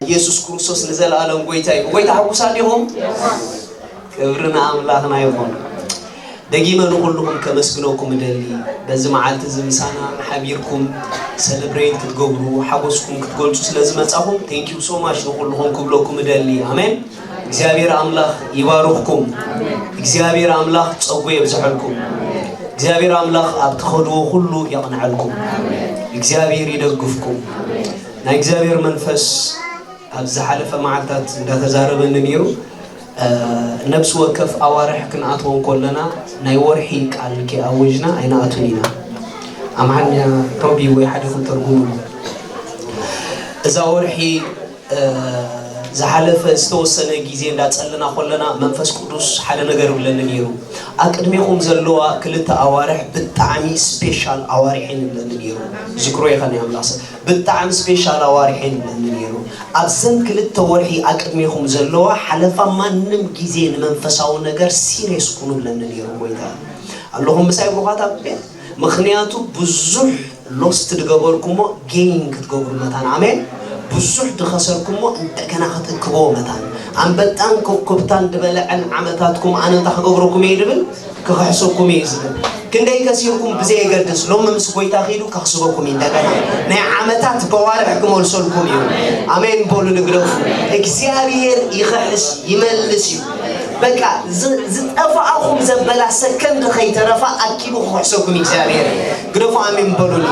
ኢየሱስ ክርስቶስ ንዘለኣለም ጎይታ እዩ። ጎይታ ሕጉሳት ዲኹም? ክብሪ ንኣምላኽና ይኹን። ደጊመ ንኹልኹም ከመስግነኩም እደሊ። በዚ መዓልቲ እዚ ምሳና ሓቢርኩም ሰለብሬት ክትገብሩ ሓጎስኩም ክትገልጹ ስለ ዝመጻኹም thank you so much ንኹልኹም ክብለኩም እደሊ። ኣሜን። እግዚኣብሔር ኣምላኽ ይባርኽኩም። እግዚኣብሔር ኣምላኽ ጸጉ የብዝሐልኩም። እግዚኣብሔር ኣምላኽ ኣብ ትኸድዎ ኩሉ የቕንዐልኩም። እግዚኣብሔር ይደግፍኩም። ናይ እግዚኣብሔር መንፈስ ኣብ ዝሓለፈ መዓልታት እንዳተዛረበኒ ነይሩ። ነብሲ ወከፍ ኣዋርሕ ክንኣትዎ እንከለና ናይ ወርሒ ቃል ከይኣወጅና ኣይንኣቱን ኢና። ኣምሓርኛ ሮቢ ወይ ሓዲኹም ተርጉሙ። እዛ ወርሒ ዝሓለፈ ዝተወሰነ ግዜ እንዳጸለና ከለና መንፈስ ቅዱስ ሓደ ነገር ይብለኒ ነይሩ። ኣብ ቅድሜኹም ዘለዋ ክልተ ኣዋርሕ ብጣዕሚ ስፔሻል ኣዋርሕ እየን ይብለኒ ነይሩ። ዝክሮ ይኸን ኣምላኽ ሰብ ብጣዕሚ ስፔሻል ኣዋርሕ እየን ይብለኒ ነይሩ። ኣብዘን ክልተ ወርሒ ኣብ ቅድሜኹም ዘለዋ ሓለፋ ማንም ግዜ ንመንፈሳዊ ነገር ሲሪየስ ኩኑ ይብለኒ ነይሩ ጎይታ። ኣለኹም ምሳይ ብሩኻት ኣብ ቤት? ምኽንያቱ ብዙሕ ሎስት ዝገበርኩሞ ጌን ክትገብሩ መታን። ኣሜን። ብዙሕ ዝኸሰርኩሞ እንደገና ክትእክቦ መታን። ኣንበጣን ኮብኮብታን ዝበለዐን ዓመታትኩም ኣነ እንታይ ክገብረኩም እየ ዝብል? ክኽሕሰኩም እዩ ዝብል። ክንደይ ከሲርኩም ብዘየገድስ ሎሚ ምስ ጎይታ ኺዱ ከኽስበኩም እዩ። እንደገና ናይ ዓመታት በዋርሕ ክመልሰልኩም እዩ። ኣሜን በሉ ንግደፉ። እግዚኣብሔር ይኽሕስ ይመልስ እዩ። በቃ ዝ- ዝጠፋኣኹም ዘበላ ሰከንድ ከይተረፋ ኣኪቡ ክኽሕሰኩም እግዚኣብሔር። ግደፉ ኣሜን በሉኒ።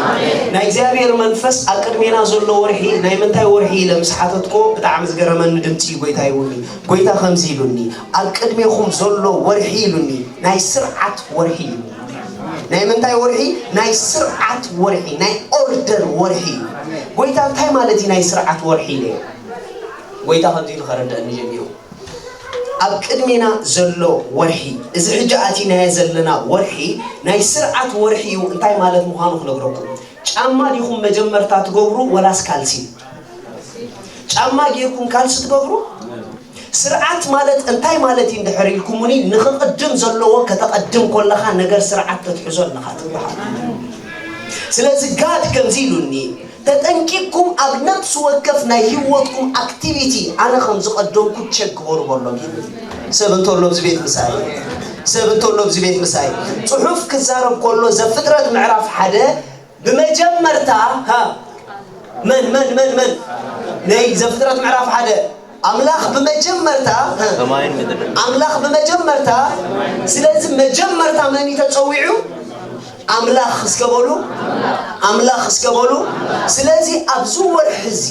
ናይ እግዚኣብሔር መንፈስ ኣብ ቅድሜና ዘሎ ወርሒ ናይ ምንታይ ወርሒ ኢለ ምስ ሓተትኮ ብጣዕሚ ዝገረመኒ ድምፂ እዩ ጎይታ ይብሉኒ። ጎይታ ከምዚ ኢሉኒ፣ ኣብ ቅድሜኹም ዘሎ ወርሒ ኢሉኒ ናይ ስርዓት ወርሒ እዩ። ናይ ምንታይ ወርሒ? ናይ ስርዓት ወርሒ፣ ናይ ኦርደር ወርሒ እዩ። ጎይታ እንታይ ማለት እዩ ናይ ስርዓት ወርሒ ኢለ? ጎይታ ከምዚ ኢሉ ከረድአኒ ጀሚሩ። ኣብ ቅድሜና ዘሎ ወርሒ፣ እዚ ሕጂ ኣቲናዮ ዘለና ወርሒ ናይ ስርዓት ወርሒ እዩ። እንታይ ማለት ምዃኑ ክነግረኩም። ጫማ ዲኹም መጀመርታ ትገብሩ ወላስ ካልሲ? ጫማ ጌርኩም ካልሲ ትገብሩ? ስርዓት ማለት እንታይ ማለት እዩ እንድሕር ኢልኩምኒ፣ ንኽቕድም ዘለዎ ከተቐድም ከለኻ ነገር ስርዓት ተትሕዞ ኣለኻ ትበሃል። ስለዚ ጋድ ከምዚ ኢሉኒ፣ ተጠንቂቕኩም ኣብ ነፍሲ ወከፍ ናይ ህይወትኩም ኣክቲቪቲ ኣነ ከም ዝቐደምኩ ቸክ ግበሩ በሎም። ሰብ እንተሎ ኣብዚ ቤት ምሳይ፣ ሰብ እንተሎ ኣብዚ ቤት ምሳይ፣ ጽሑፍ ክዛረብ ከሎ ዘፍጥረት ምዕራፍ ሓደ ብመጀመርታ ሃ፣ መን መን መን መን ናይ ዘፍጥረት ምዕራፍ ሓደ ኣምላኽ ብመጀመርታ ሃ፣ ሰማይን ምድርን። ኣምላኽ ብመጀመርታ። ስለዚ መጀመርታ መን እዩ ተጸዊዑ? ኣምላኽ እስከ በሉ፣ ኣምላኽ እስከ በሉ። ስለዚ ኣብዚ ወርሒ እዚ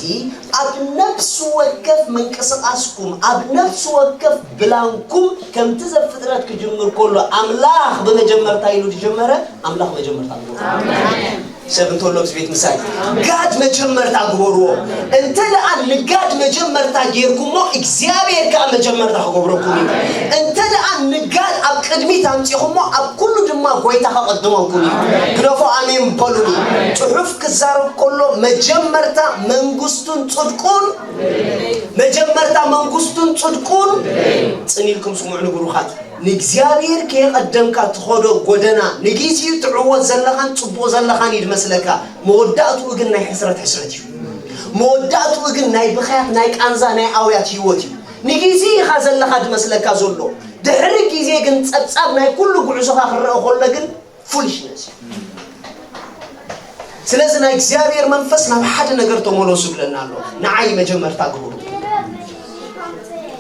ኣብ ነፍሲ ወከፍ ምንቅስቓስኩም ኣብ ነፍሲ ወከፍ ብላንኩም ከምቲ ዘፍጥረት ክጅምር ከሎ ኣምላኽ ብመጀመርታ ኢሉ ዝጀመረ ኣምላኽ መጀመርታ ግበርዎ። ሰብ እንተሎ ኣብዚ ቤት ምሳይ ጋድ መጀመርታ ግበርዎ። እንተ ደኣ ንጋድ መጀመርታ ጌርኩሞ እግዚኣብሔር ከኣ መጀመርታ ክገብረኩም እዩ። እንተ ደኣ ንጋድ ኣብ ቅድሚት ኣምጺኹሞ ኣብ ኩሉ ድማ ጎይታ ከቐድመኩም እዩ። ግደፎ ኣሜን በሉኒ። ጽሑፍ ክዛረብ ከሎ መጀመርታ መንግስቱን ጽድቁን መጀመርታ መንግስቱን ጽድቁን ጽን ኢልኩም ስምዑ ንብሩኻት። ንእግዚኣብሔር ከየቐደምካ ትኸዶ ጎደና ንጊዜኡ ትዕወት ዘለኻን ጽቡቕ ዘለኻን እዩ ዝመስለካ። መወዳእትኡ ግን ናይ ሕስረት ሕስረት እዩ። መወዳእትኡ ግን ናይ ብኽያት ናይ ቃንዛ ናይ ኣውያት ህይወት እዩ። ንጊዜ ኢኻ ዘለኻ ዝመስለካ ዘሎ። ድሕሪ ግዜ ግን ጸብጻብ ናይ ኩሉ ጉዕዞኻ ክረአ ከሎ ግን ፉሊሽነስ እዩ። ስለዚ ናይ እግዚኣብሔር መንፈስ ናብ ሓደ ነገር ተመለሱ ብለና ኣሎ። ንዓይ መጀመርታ ግበሩ።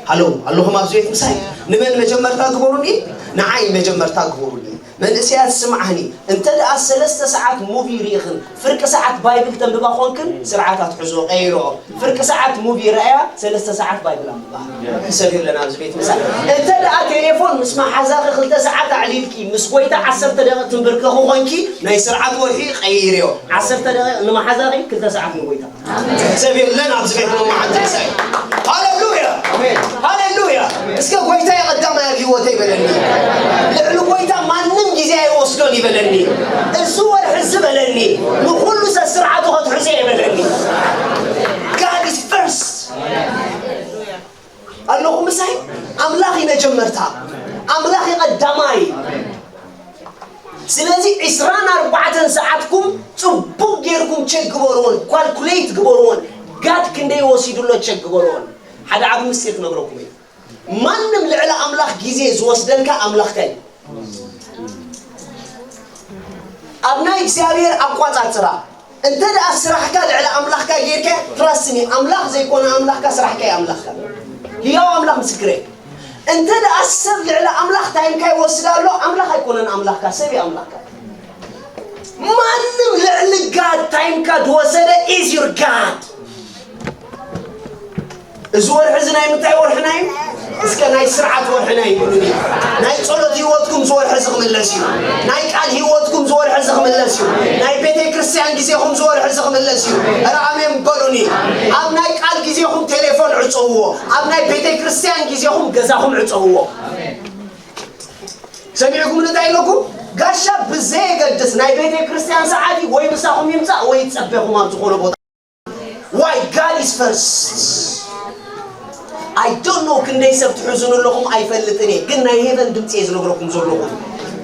ሃሎ ኣለኹም ኣብዚ ቤት ምሳይ? ንመን መጀመርታ ግበሩኒ? ንዓይ መጀመርታ ግበሩኒ። መንእሰያት ስምዓኒ፣ እንተ ደኣ ሰለስተ ሰዓት ሙቪ ርኢኽን ፍርቂ ሰዓት ባይብል ተንብባ ኾንክን ስርዓታት ሕዞ ቀይሮ። ፍርቂ ሰዓት ሙቪ ረኣያ ሰለስተ ሰዓት ባይብል ኣንብባ። ሰብ የለን ኣብዚ ቤት ምሳይ? እንተ ደኣ ቴሌፎን ምስ መሓዛኺ ክልተ ሰዓት ኣዕሊልኪ ምስ ጎይታ ዓሰርተ ደቂቕ ትንብርከኺ ኾንኪ ናይ ስርዓት ወርሒ ቀይርዮ። ዓሰርተ ደቂቕ ንመሓዛኺ ክልተ ሰዓት ንጎይታ። ሰብ የለን ኣብዚ ቤት መማዓንቲ ምሳይ? ሃሌሉያ። ሃሌሉያ። እስከ ጎይታ ቀዳማይ ኣብ ህይወተይ በለኒ። ልዕሊ ጎይታ ማንም ግዜ ኣይወስዶን ይበለኒ። እዚ ወርሒ እዚ በለኒ። ንኹሉ ሰስርዓቱ ከትሕዞ እየ በለኒ። God is first። ኣለኹም ምሳይ? ኣምላኽ እዩ መጀመርታ። ኣምላኽ እዩ ቀዳማይ። ስለዚ ዕስራን ኣርባዕተን ሰዓትኩም ጽቡቕ ጌርኩም ቸክ ግበርዎን ኳልኩሌት ግበርዎን። ት ክንደይ ወሲዱ ኣሎ ቸክ ግበርዎን። ሓደ ዓቢ ምስጢር ክነግረኩም እዩ። ማንም ልዕሊ ኣምላኽ ግዜ ዝወስደልካ ኣምላኽካ እዩ። ኣብ ናይ እግዚኣብሔር ኣቋጻጽራ እንተ ደኣ ስራሕካ ልዕሊ ኣምላኽካ ጌርካ ትራስኒ ኣምላኽ ዘይኮነ ኣምላኽካ ስራሕካ እዩ ኣምላኽካ። ህያው ኣምላኽ ምስክረይ። እንተ ደኣ ሰብ ልዕሊ ኣምላኽ ታይምካ ይወስድ ኣሎ ኣምላኽ ኣይኮነን ኣምላኽካ ሰብ እዩ ኣምላኽካ። ማንም ልዕሊ ጋድ ታይምካ ዝወሰደ is your God። እዚ ወርሒ እዚ ናይ ምንታይ ወርሕና እዩ? እስከ ናይ ስርዓት ወርሕና እዩ በሉኒ። ናይ ጸሎት ህይወትኩም እዚ ወርሒ እዚ ክምለስ እዩ። ናይ ቃል ህይወትኩም እዚ ወርሒ እዚ ክምለስ እዩ። ናይ ቤተ ክርስቲያን ግዜኹም እዚ ወርሒ እዚ ክምለስ እዩ። ኧረ ኣሜን በሉኒ። ኣብ ናይ ቃል ግዜኹም ቴሌፎን ዕጸውዎ። ኣብ ናይ ቤተ ክርስቲያን ግዜኹም ገዛኹም ዕጸውዎ። ሰሚዕኩም እንታይ ኢለኩም? ጋሻ ብዘየገድስ ናይ ቤተ ክርስቲያን ሰዓት ወይ ምሳኹም ይምጻእ ወይ ይጸበኹም ኣብ ዝኾነ ቦታ። Why? God is first. I don't know ክንደይ ሰብ ትሕዝኑ ኣለኹም ኣይፈልጥን እየ፣ ግን ናይ ሄቨን ድምፂ እየ ዝነግረኩም ዘለኹ።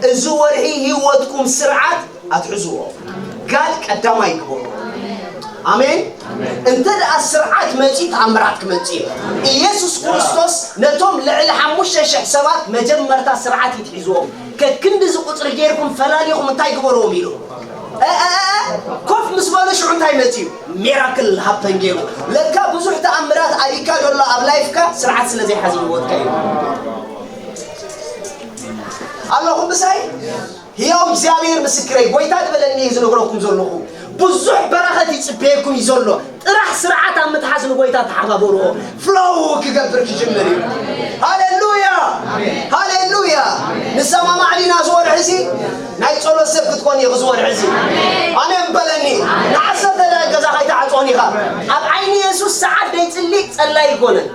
እዚ ወርሒ ህይወትኩም ስርዓት ኣትሕዝዎ። ጋድ ቀዳማይ ግበሩ። ኣሜን። እንተ ደኣ ስርዓት መፂ ተኣምራት ክመፅእ እዩ። ኢየሱስ ክርስቶስ ነቶም ልዕሊ ሓሙሽተ ሽሕ ሰባት መጀመርታ ስርዓት ይትሒዝዎም። ከክንዲ እዚ ቁፅሪ ጌርኩም ፈላሊኹም እንታይ ግበርዎም ኢሉ። እ፣ እ፣ እ፣ ኮፍ ምስ በሉ ሽዑ እንታይ መፂኡ? ሜራክል ሃፐን ገይሩ። ለካ ብዙሕ ተኣምራት ኣሪካ ዘሎ ኣብ ላይፍካ ስርዓት ስለ ዘይሓዘ ይወድካ እዩ። ኣለኹም ምሳይ? ህያው እግዚኣብሔር ምስክረይ፣ ጎይታ ዝበለኒ እዩ ዝነግረኩም ዘለኹ። ብዙሕ በረኸት ይጽበየኩም እዩ ዘሎ። ጥራሕ ስርዓት ኣብ ምትሓዝ ንጎይታ ተሓባበርዎ። ፍሎው ክገብር ክጅምር እዩ። ሃሌሉያ! ሃሌሉያ! ንሰማማዕ ዲና እዚ ወርሒ እዚ? ናይ ጸሎት ሰብ ክትኮን ኢኺ እዚ ወርሒ እዚ። ኣሜን በለኒ። ንዓሰርተ ደቂቕ ገዛ ከይትዓጽወን ኢኻ። ኣብ ዓይኒ የሱስ ሰዓት ደይጽሊእ ጸላይ ኣይኮነን።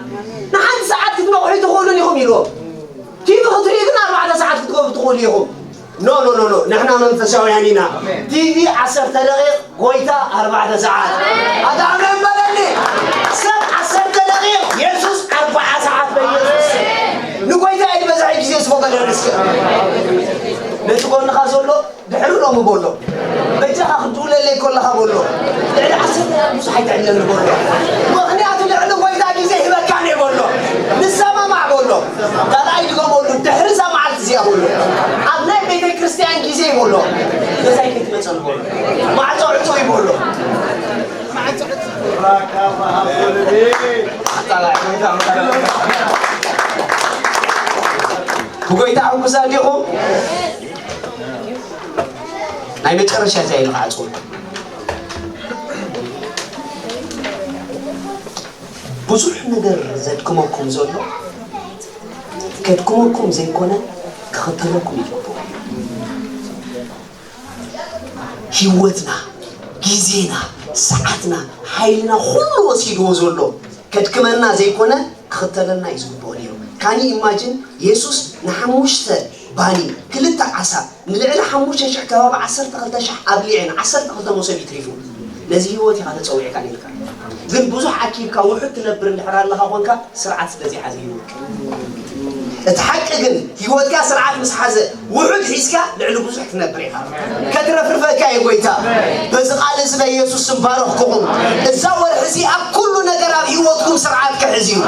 ንሓንቲ ሰዓት ክትነቕሑ ኣይትኽእሉን ኢኹም ኢልዎም። ቲቪ ክትርእዩ ግን ኣርባዕተ ሰዓት ክትገብሩ ትኽእሉ ኢኹም። ኖ፣ ኖ፣ ኖ፣ ኖ። ንሕና መንፈሳውያን ኢና። ቲቪ ዓሰርተ ደቂቕ፣ ጎይታ ኣርባዕተ ሰዓት። ኣታ ኣሜን በለኒ። ሰብ ዓሰርተ ደቂቕ፣ የሱስ ኣርብዓ ሰዓት በኢየሱስ። ንጎይታ እዩ ዝበዝሐ ግዜ ስቦ በለኒ እስከ። ነቲ ጎንኻ ዘሎ ድሕሪ ሎሚ በሎ። በጃኻ ክትውለለይ ከለኻ በሎ። ልዕሊ ዓሰርተ ደቂቕ ብዙሕ ኣይተዕልለኒ በሎ። ምኽንያቱ ልዕሊ ጎይታ ግዜ ሂበካን እየ በሎ። ንሰማማዕ በሎ። ካልኣይ ድገመሉ፣ ድሕሪ እዛ መዓልቲ እዚኣ በሎ። ኣብ ናይ ቤተ ክርስቲያን ግዜ በሎ። ገዛይ ከይትመጸኒ በሎ። ማዕጾ ዕጹ እዩ በሎ። ብጎይታ ሕጉሳት ዲኹም? ናይ መጨረሻ እዚኣ ኢሉ ክዓጽወልኩም። ብዙሕ ነገር ዘድክመኩም ዘሎ ከድክመኩም ዘይኮነ ክኽተለኩም ይግብኦ። ህይወትና፣ ግዜና፣ ሰዓትና፣ ሓይልና ኩሉ ወሲድዎ ዘሎ ከድክመና ዘይኮነ ክኽተለና እዩ ዝግብኦ ነይሩ። ካኒ ኢማጅን የሱስ ንሓሙሽተ ባኒ ክልተ ዓሳ ንልዕሊ ሓሙሽተ ሽሕ ከባቢ ዓሰርተ ክልተ ሽሕ ኣብሊዐን ዓሰርተ ክልተ መሶብ ይትሪፉ። ነዚ ህይወት ኢኻ ተጸዊዕካ ነርካ። ግን ብዙሕ ኣኪብካ ውሑድ ትነብር እንድሕር ኣለኻ ኮንካ ስርዓት ስለዚ ሓዘ ህይወትካ። እቲ ሓቂ ግን ህይወትካ ስርዓት ምስ ሓዘ ውሑድ ሒዝካ ልዕሊ ብዙሕ ትነብር ኢኻ። ከትረፍርፈካ እዩ ጎይታ። በዚ ቃል እዚ በኢየሱስ ስም ባረኽኩኹም። እዛ ወርሒ እዚ ኣብ ኩሉ ነገር ኣብ ህይወትኩም ስርዓት ክሕዝ እዩ።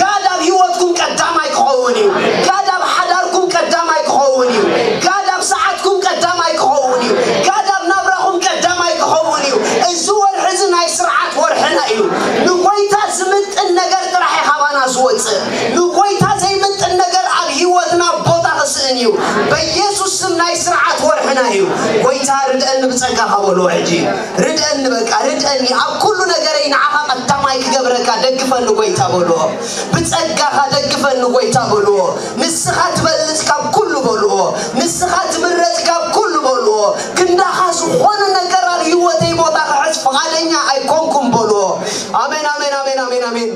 ጋድ ኣብ ህይወትኩም ቀዳማይ ክኸውን እዩ። ጋድ ኣብ ሓዳርኩም ቀዳማይ ክኸውን እዩ። ጋድ ኣብ ሰዓትኩም ቀዳማይ ክኸውን እዩ። ጋድ ኣብ ናብራኹም ቀዳማይ ክኸውን እዩ። እዚ ወርሒ እዚ ናይ ስርዓት ወርሕና እዩ። ንጎይታ ዝምጥን ነገር ጥራሕ እዩ ካባና ዝወፅእ። ንጎይታ ዘይምጥን ነገር ኣብ ህይወትና ቦታ ክስእን እዩ። በኢየሱስ ስም ናይ ስርዓት ወርሕና እዩ። ጎይታ ርድአኒ ብጸጋኻ በልዎ ሕጂ። ርድአኒ በቃ ርድአኒ። ኣብ ኩሉ ነገረይ ንዓኻ ቀዳማይ ክገብረካ ደግፈኒ ጎይታ በልዎ። ብጸጋኻ ደግፈኒ ጎይታ በልዎ። ንስኻ ትበልጽ ካብ ኩሉ በልዎ። ንስኻ ትምረጽ ካብ ኩሉ በልዎ። ክንዳኻ ዝኾነ ነገር ኣብ ህይወተይ ቦታ ክሕዝ ፍቓደኛ ኣይኮንኩም በልዎ። ኣሜን፣ ኣሜን፣ ኣሜን፣ ኣሜን፣ ኣሜን።